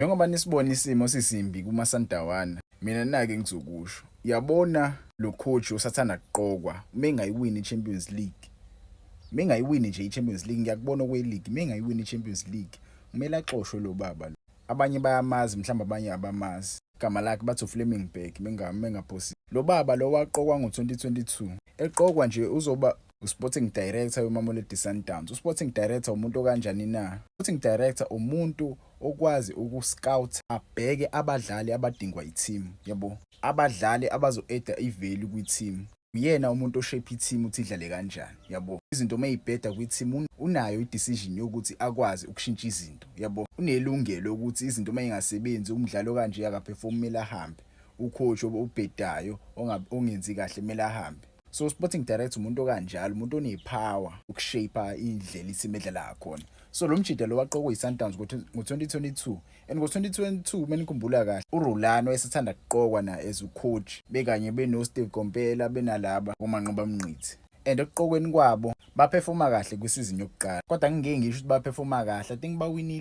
Njengoba nisibona isimo sisimbi kuMasandawana, mina nake ngizokusho. Uyabona lo coach usathanda kuqokwa uma engayiwini i-Champions League. Uma engayiwini nje i-Champions League, ngiyakubona okwe-league, uma engayiwini i-Champions League, kumele axoshwe lo baba lo. Abanye bayamazi, mhlawumbe abanye abamazi. Igama lakhe bathi uFlemming Berg, mengaphosile. Lo baba lo waqokwa ngo-2022. Eqokwa nje uzoba uSporting Director weMamelodi Sundowns. USporting Director umuntu okanjani na? Sporting Director umuntu okwazi uku-scout, abheke abadlali abadingwa i-team, yabo. Abadlali abazo-add i-value kwi-team. Uyena umuntu o-shape i-team ukuthi idlale kanjani, yabo. Izinto mayibheda kwi-team unayo i-decision yokuthi akwazi ukushintsha izinto, yabo. Unelungelo ukuthi izinto mayingasebenzi, umdlalo kanje akaperform, kumele ahambe. Ucoach obhedayo ongenzi kahle kumele ahambe. So sporting director umuntu okanjalo, umuntu onepower ukushape indlela i-team edlala ngakhona. So lo mjida lo waqokwa yi-Sundowns ngo-2022, and ngo-2022, menikhumbula kahle, uRulani wayesethanda kuqokwa na as ucoach, bekanye beno-Steve Komphela, benalaba oManqoba Mngqithi. And ekuqokweni kwabo baperforma kahle kwisizini yokuqala, kodwa ngingeke ngisho ukuthi baperforma kahle. I think bawina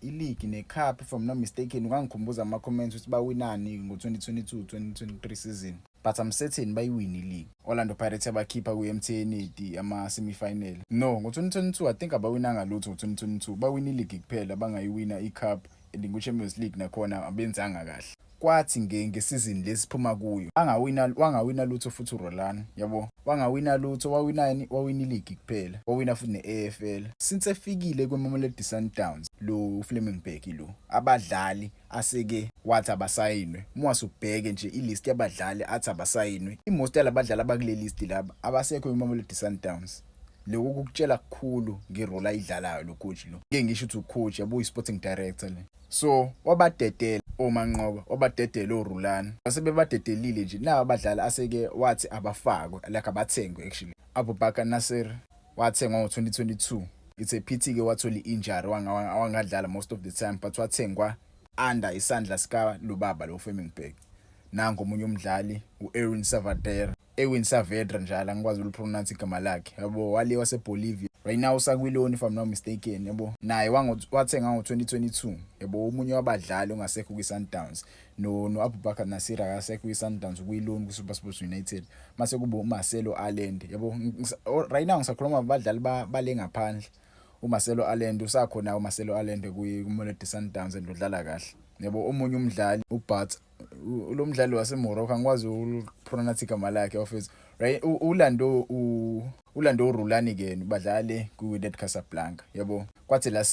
i-league ne-cup, if I'm not mistaken. Ungangikhumbuza ama-comments ukuthi bawinani ngo-2022 2023 season, but I'm certain bayiwina i-league. Orlando Pirates yabakhipha kwi-MTN 8 ama-semi-final. No, ngo-2022 I think abawinanga lutho. Ngo-2022 bawina i-league kuphela, bangayiwina i-cup, and ku-Champions League nakhona abenzanga kahle. Kwathi ngesizini lesiphuma kuyo angawina, wangawina lutho futhi uRulani, yabo, wangawina lutho. Wawinani? Wawina i-league kuphela, wawina futhi ne-AFL. Since efikile kweMamelodi Sundowns lo Flemming Berg lo, abadlali aseke wathi abasayinwe, uma usubheke nje i-list yabadlali athi abasayinwe, i-most yalabadlali abakule list laba abasekho eMamelodi Sundowns. Lokho kukutshela kukhulu ngerole ayidlalayo lo coach lo. Ngeke ngisho ukuthi ucoach, yabo, i-sporting director le. So wabadedela oManqoba, wabadedela oRulani, basebebadedelile nje nawo abadlali aseke wathi abafakwe, like abathengwe actually. Abubakar Nasir wathengwa ngo-2022. It's a pity ke wathola i-injury, wangadlala most of the time, but wathengwa under isandla sika lobaba lo Flemming Berg. Nango omunye umdlali, u-Erwin Saavedra, Erwin Saavedra njalo, angikwazi ukulipronounce igama lakhe, yabo, wale waseBolivia. Right now usakwi-loan, if I'm not mistaken, yabo. Naye wathenga ngo-2022, yabo, omunye wabadlali ongasekho kwi-Sundowns. No Abubakar Nasir akasekho kwi-Sundowns, kwi-loan ku-SuperSport United. Mase kube uMarcelo Allende, yabo. Right now ngisakhuluma ngabadlali bale ngaphandle. uMarcelo Allende usakhona, uMarcelo Allende kwi-Mamelodi Sundowns and udlala kahle, yabo. Omunye umdlali uBart, lo mdlali waseMorocco, angikwazi ukupronounce igama lakhe office, right? Ulando uRulani ke badlale ku-Wydad Casablanca, yabo. Kwathi last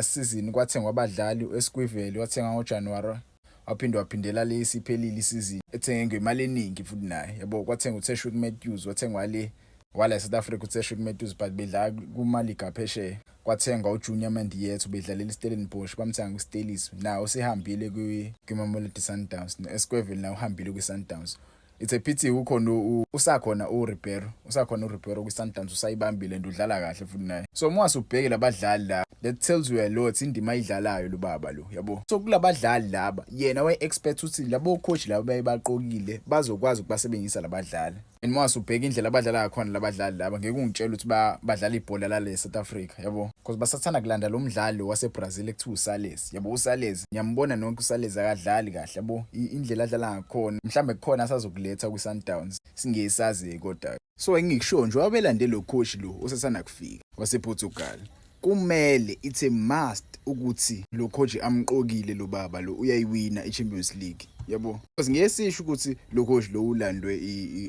season kwathengwa abadlali. Esquivel wathenga ngoJanuary, waphinde waphindela le isiphelile isizini, ethenge ngemali eningi futhi naye, yabo. Kwathenga uTashreeq Matthews, wathengwa le wala South Africa uTashreeq Matthews, but bedlala kuma-league aphesheya. Kwathengwa uJunior Mendieta, bedlalela iStellenbosch, bamthenga kwiStellies, nawo usehambile kwi-Mamelodi Sundowns. No-Esquivel nawo uhambile kwi-Sundowns. It's a pity kukhona usakhona uRibeiro, usakhona uRibeiro kwi-Sundowns, usayibambile and udlala kahle futhi naye. So uma usubheke labadlali la, that tells you a lot indima ayidlalayo lo baba lo, yabo. So kulabadlali laba yena waye-expect ukuthi labo coach laba bayibaqokile bazokwazi ukubasebenzisa labadlali, and uma usubheka indlela abadlala ngakhona labadlali laba, ngeke ungitshele ukuthi badlala ibhola lale South Africa, yabo, because basathanda kulanda lo mdlali waseBrazil ekuthiwa uSales, yabo. USales ngiyambona nonke, uSales akadlali kahle, yabo. Indlela adlala ngakhona, mhlambe kukhona asazokuletha kwi-Sundowns singesazi kodwa. So engikusho nje, wabelande lo coach lo osasanda kufika wasePortugal, kumele, it's a must ukuthi lo coach amqokile lo baba lo uyayiwina i-Champions League, yabo, because ngeke sisho ukuthi lo coach lo ulandwe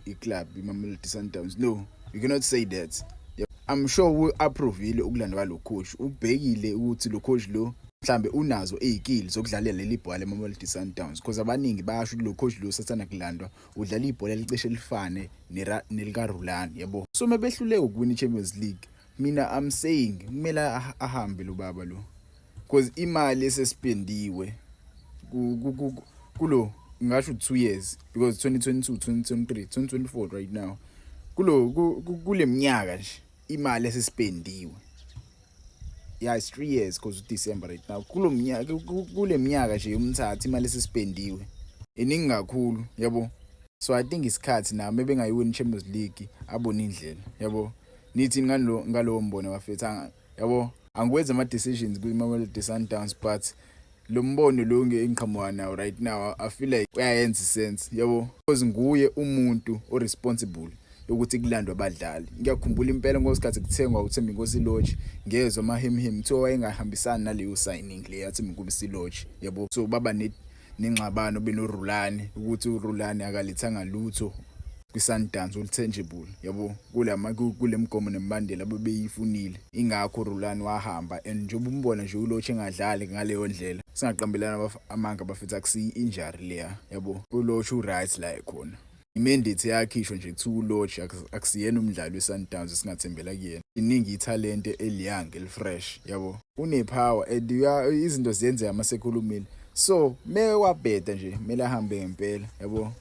i-club iMamelodi Sundowns. No, you cannot say that. I'm sure u-approvile ukulandwa lo coach, ubhekile ukuthi lo coach lo mhlambe unazo izikili zokudlalela leli bhola eMamelodi Sundowns, because abaningi bayasho ukuthi lo coach lo sathanda kulandwa udlala ibhola elicishe lifane nelika Rulani, yabo. So mebehluleka ukuwina i-Champions League, mina I'm saying kumele ahambe lo baba lo, because imali esespendiwe kulo, ngisho 2 years, because 2022, 2023, 2024 right now, kulo kule minyaka nje imali esespendiwe, yeah, it's 3 years because December right now, kulo minyaka, kule minyaka nje yomthatha, imali esespendiwe iningi kakhulu, yabo. So I think isikhathi nami bengayiwini Champions League, abone indlela, yabo. Nithi ngalo mbono, bafethu, yabo? Angikwenzi ama decisions kwi Mamelodi Sundowns, but Lo mbono lo engiqhamuka nawo right now, I feel like uyayenza isense, yabo, because nguye umuntu o-responsible yokuthi kulandwe abadlali. Ngiyakhumbula impela ngosikhathi kuthengwa uThembinkosi Lorch, ngezwe amahemhem kuthiwa wayengahambisani naleyo signing le yaThembinkosi Lorch, yabo. So baba nengxabano benoRulani ukuthi uRulani akalethanga lutho kwi-Sundowns olu-tangible, yabo, kulama kule mgomo nemibandela abebeyifunile. Ingakho uRulani wahamba, and njengoba umbona nje uLorch engadlali ngaleyo ndlela, singaqambelana amanga bafethu, akusiyi injury leya, yabo. ULorch u-right la ekhona. I-mandate yakhishwa nje kuthiwa uLorch akusiyena umdlali we-Sundowns esingathembela kuyena. Iningi ithalente eli-young, eli-fresh, yabo, une-power and izinto ziyenzeka masekhulumile. So meke wabheda nje, kumele ahambe ngempela, yabo.